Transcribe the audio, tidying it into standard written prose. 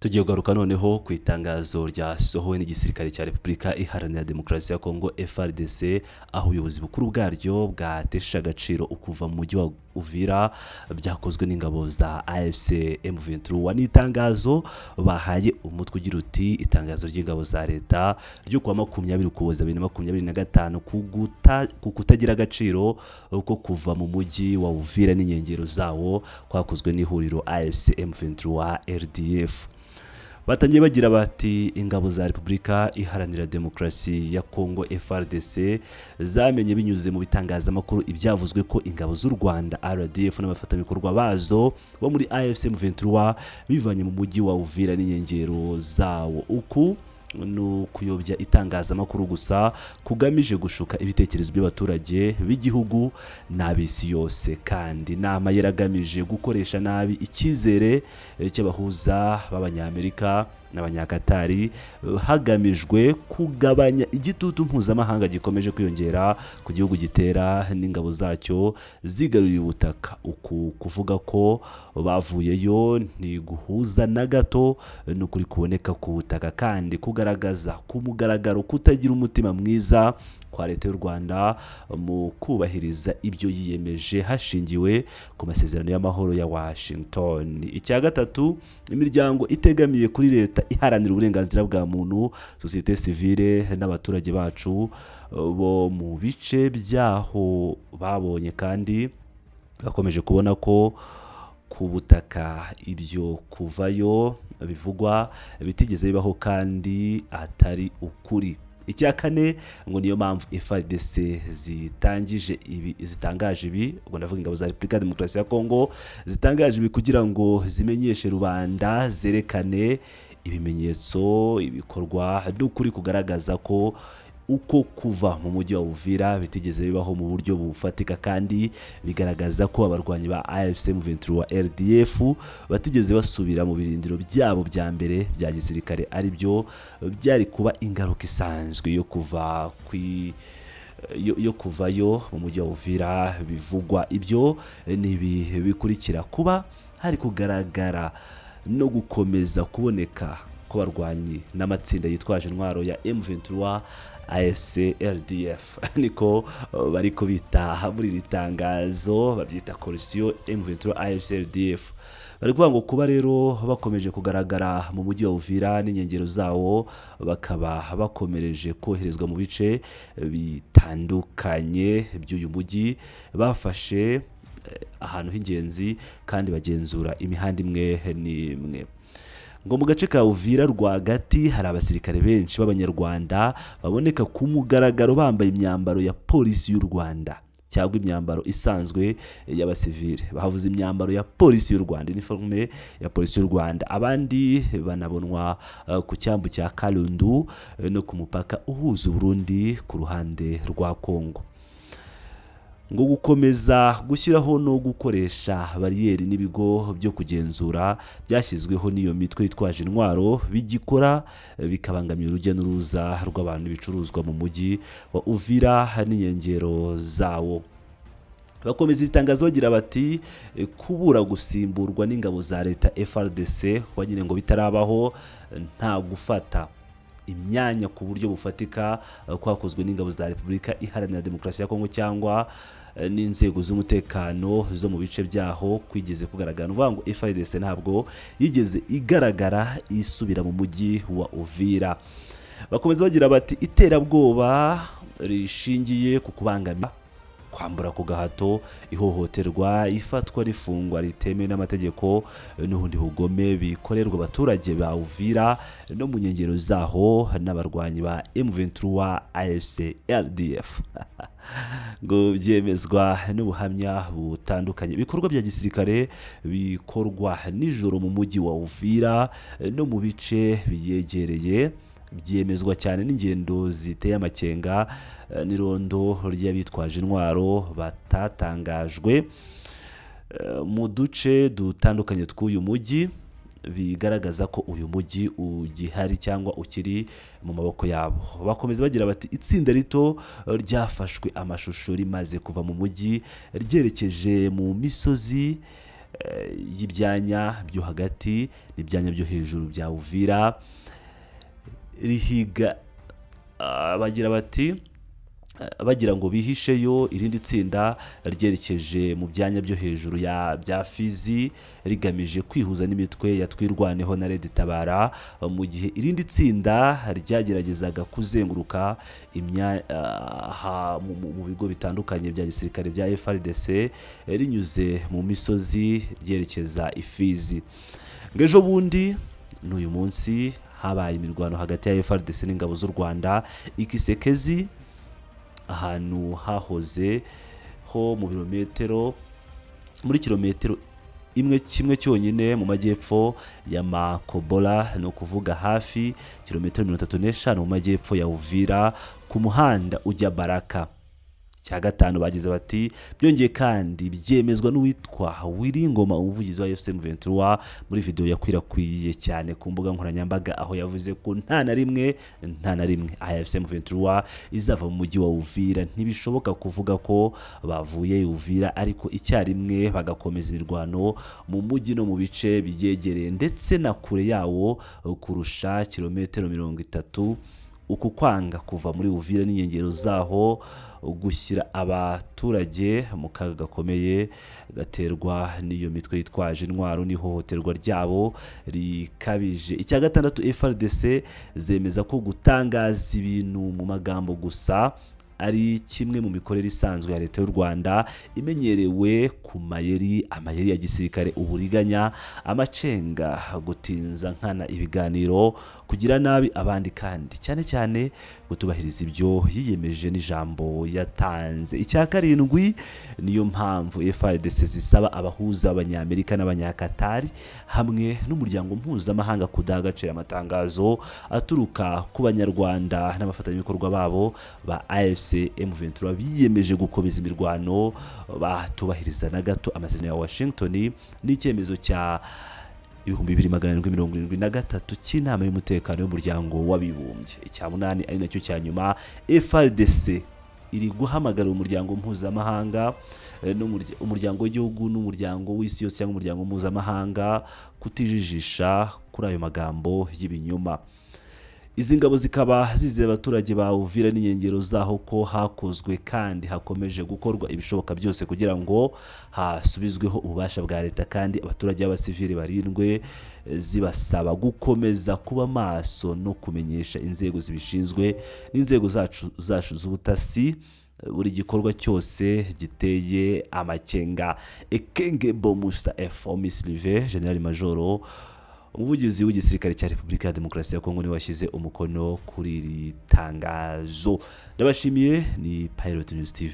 Tugiye kugaruka noneho ku itangazo ryasohowe n'igisirikare cya Repubulika Iharanira Demokarasi ya Kongo, FARDC, aho ubuyobozi bukuru bwaryo bwatesha agaciro ukuva mu mujyi wa Uvira byakozwe n'ingabo za AFC M23. Ni itangazo bahaye umutwe ugira uti: "Itangazo ry'ingabo za leta ryo kuwa 20 Ukuboza 2025 ku kutagira agaciro ko kuva mu mujyi wa Uvira n'inkengero zawo kwakozwe n'ihuriro AFC M23 RDF." Batangiye bagira bati: "Ingabo za Repubulika Iharanira Demokarasi ya Kongo, FARDC, zamenye binyuze mu bitangazamakuru ibyavuzwe ko ingabo z'u Rwanda, RDF, n'abafatanyabikorwa bazo bo muri AFC M23 bivanye mu mujyi wa Uvira n'inkengero zawo. Uku ni ukuyobya itangazamakuru gusa kugamije gushuka ibitekerezo by'abaturage b'igihugu n'ab'isi yose, kandi ni amayeri agamije gukoresha nabi icyizere cy'abahuza b'Abanyamerika n'Abanyakatari, hagamijwe kugabanya igitutu mpuzamahanga gikomeje kwiyongera ku gihugu gitera n'ingabo zacyo zigaruriye ubutaka. Uku kuvuga ko bavuyeyo ntiguhuza na gato n'ukuri kuboneka ku butaka, kandi kugaragaza ku mugaragaro kutagira umutima mwiza kwa leta y'u Rwanda mu kubahiriza ibyo yiyemeje hashingiwe ku masezerano y'amahoro ya Washington. Icya gatatu, imiryango itegamiye kuri leta iharanira uburenganzira bwa muntu, sosiyete sivile n'abaturage bacu bo mu bice byaho babonye kandi bakomeje kubona ko ku butaka ibyo kuvayo bivugwa bitigeze bibaho kandi atari ukuri. Icya kane, ngo niyo mpamvu FARDC zitangije ibi, zitangaje ibi, ubwo ndavuga ingabo za Repubulika ya Demokarasi ya Kongo, zitangaje ibi kugira ngo zimenyeshe rubanda, zerekane ibimenyetso, ibikorwa n'ukuri kugaragaza ko uko kuva mu mujyi wa Uvira bitigeze bibaho mu buryo bufatika, kandi bigaragaza ko abarwanyi ba AFC M23 RDF batigeze basubira mu birindiro byabo bya mbere bya gisirikare, ari byo byari kuba ingaruka isanzwe yo kuvayo mu mujyi wa Uvira bivugwa. Ibyo ni ibi bikurikira: kuba hari kugaragara no gukomeza kuboneka kw'abarwanyi n'amatsinda yitwaje intwaro ya M23 AFC RDF, niko bari kubita muri iri tangazo, babyita coalition M23 AFC RDF. Bari kuvuga ngo kuba rero bakomeje kugaragara mu mujyi wa Uvira n'inkengero zawo, bakaba bakomereje koherezwa mu bice bitandukanye by'uyu mujyi, bafashe ahantu h'ingenzi kandi bagenzura imihanda imwe n'imwe. Ngo mu gace ka Uvira rwagati hari abasirikare benshi b'Abanyarwanda baboneka ku mugaragaro bambaye imyambaro ya polisi y'u Rwanda cyangwa imyambaro isanzwe y'abasivile." Bahavuze imyambaro ya polisi y'u Rwanda, iniforume ya polisi y'u Rwanda. Abandi banabonwa ku cyambu cya Kalundu no ku mupaka uhuza Uburundi ku ruhande rwa Kongo. Ngo gukomeza gushyiraho no gukoresha bariyeri n'ibigo byo kugenzura byashyizweho n'iyo mitwe yitwaje intwaro bigikora, bikabangamira urujya n'uruza rw'abantu n'ibicuruzwa mu mujyi wa Uvira n'inkengero zawo. Bakomeza itangazo bagira bati: "Kubura gusimburwa n'ingabo za leta, FARDC, kuba nyine ngo bitarabaho, nta gufata imyanya ku buryo bufatika kwakozwe n'ingabo za Repubulika Iharanira Demokarasi ya Kongo cyangwa n'inzego z'umutekano zo mu bice byaho kwigeze kugaragara." Ni ukuvuga ngo FARDC ntabwo yigeze igaragara isubira mu mujyi wa Uvira. Bakomeza bagira bati: "Iterabwoba rishingiye ku kubangamira, kwambura ku gahato, ihohoterwa, ifatwa n'ifungwa ritemewe n'amategeko n'ubundi bugome bikorerwa abaturage ba Uvira no mu nkengero zaho n'abarwanyi ba M23 AFC RDF, ngo byemezwa n'ubuhamya butandukanye. Ibikorwa bya gisirikare bikorwa nijoro mu mujyi wa Uvira no mu bice biyegereye byemezwa cyane n'ingendo ziteye amakenga n'irondo ry'abitwaje intwaro batatangajwe mu duce dutandukanye tw'uyu mujyi, bigaragaza ko uyu mujyi ugihari cyangwa ukiri mu maboko yabo." Bakomeza bagira bati: "Itsinda rito ryafashwe amashusho rimaze kuva mu mujyi ryerekeje mu misozi." y'ibyanya byo hagati n'ibyanya byo hejuru bya Uvira rihiga. Bagira bati bagira ngo bihisheyo. Irindi tsinda ryerekeje mu byanya byo hejuru ya bya Fizi, rigamije kwihuza n'imitwe ya Twirwaneho na Red Tabara, mu gihe irindi tsinda ryageragezaga kuzenguruka mu bigo bitandukanye bya gisirikare bya FARDC, rinyuze mu misozi ryerekeza i Fizi. Ngo ejo bundi n'uyu munsi habaye imirwano hagati ya FARDC n'ingabo z'u Rwanda i Kisekezi, ahantu hahoze ho mu birometero, muri kilometero imwe kimwe cyonyine mu majyepfo ya Makobola, ni ukuvuga hafi kilometero 35 mu majyepfo ya Uvira ku muhanda ujya Baraka. Icya gatanu, bagize bati byongeye kandi byemezwa n'uwitwa Wiringoma, umuvugizi wa AFC M23, muri video yakwirakwiye cyane ku mbuga nkoranyambaga, aho yavuze ko nta na rimwe, nta na rimwe AFC M23 izava mu mujyi wa Uvira. Ntibishoboka kuvuga ko bavuye Uvira ariko icyarimwe bagakomeza imirwano mu mujyi no mu bice byegereye, ndetse na kure yawo kurusha kilometero 30. Uku kwanga kuva muri Uvira n'inkengero zaho gushyira abaturage mu kaga gakomeye gaterwa n'iyo mitwe yitwaje intwaro n'ihohoterwa ryabo rikabije. Icya gatandatu, FARDC zemeza ko gutangaza ibintu mu magambo gusa ari kimwe mu mikorere isanzwe ya Leta y'u Rwanda, imenyerewe ku mayeri, amayeri ya gisirikare, uburiganya, amacenga, gutinza nkana ibiganiro, kugira nabi abandi, kandi cyane cyane kutubahiriza ibyo yiyemeje n'ijambo yatanze. Icya karindwi, niyo mpamvu FARDC zisaba abahuza b'Abanyamerika n'Abanyakatari hamwe n'umuryango mpuzamahanga kudaha agaciro amatangazo aturuka ku Banyarwanda n'abafatanyabikorwa babo ba AFC M23 biyemeje gukomeza imirwano batubahiriza na gato amasezerano ya Washington n'icyemezo cya 2773 cy'inama y'umutekano y'Umuryango w'Abibumbye. Icya munani, ari nacyo cya nyuma, FARDC iri guhamagara umuryango mpuzamahanga, umuryango w'igihugu n'umuryango w'isi yose cyangwa umuryango mpuzamahanga kutijijisha kuri ayo magambo y'ibinyoma. Izi ngabo zikaba zizeye abaturage ba Uvira n'inkengero zaho ko hakozwe kandi hakomeje gukorwa ibishoboka byose kugira ngo hasubizweho ububasha bwa leta kandi abaturage b'abasivili barindwe. Zibasaba gukomeza kuba maso no kumenyesha inzego zibishinzwe n'inzego zacu z'ubutasi buri gikorwa cyose giteye amakenga. Ekenge Bomusa Efomis Live, General Majoro, umuvugizi w'igisirikare cya Repubulika ya Demokarasi ya Kongo, niwe washyize umukono kuri iri tangazo. Ndabashimiye, ni Pilot News TV.